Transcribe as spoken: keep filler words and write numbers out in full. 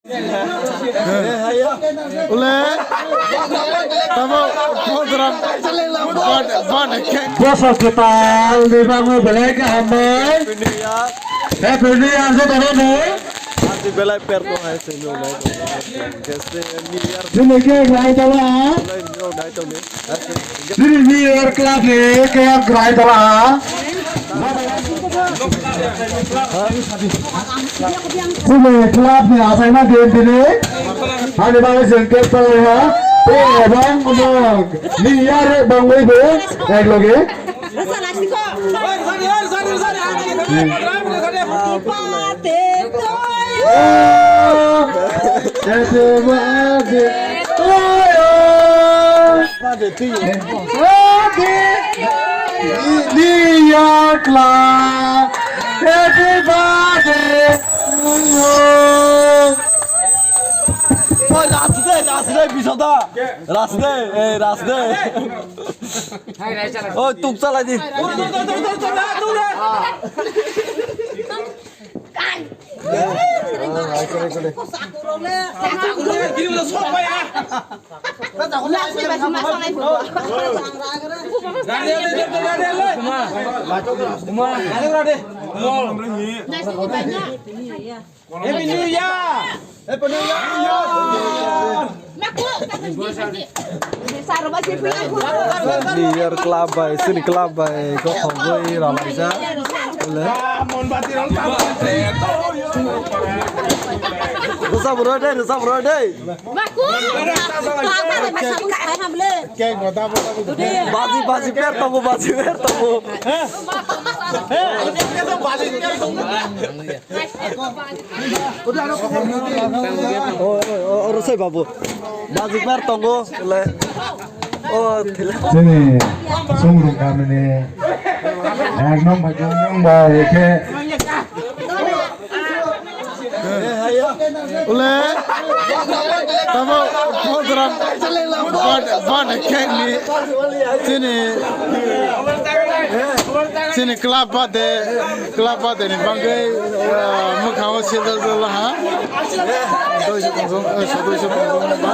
Ule, tamo, program, ban, ban, kek. Bosok kwtal ni bagwi belai kaham bai. Happy New Year jotono no. Happy belai per ko hai se no nai. Jeste New Year. Jene ke rai dala. Belai no nai to me. Chini New Year Club ni kaya grai dala. Chini club ni achaima din dini. Hani bagwi chwng cake palai ha. Tei ebang umang New Year bangwi bo ek loge. Oi, Rasde, Rasde, bisoda. Rasde, eh, Rasde. Oi, tuk chalai di. Happy New Year! Happy New Year! New Year club bai, sini club bai, kok hogoi ralaisa. Rwchap rw de, rwchap rw de. Baji, baji per tongo, baji per tongo. O, o, o, o, Rwsai babu. Baji per tongo, le. O, thila. Chini Sumrung kamini ek nong bai, dui nong bai, khe. Ule, tamo program ban, ban kek ni chini, chini club bade, club bade ni bangwi, ah, mwkhang o sejak jala ha. Doi se tong song, eh, so doi se tong song ba.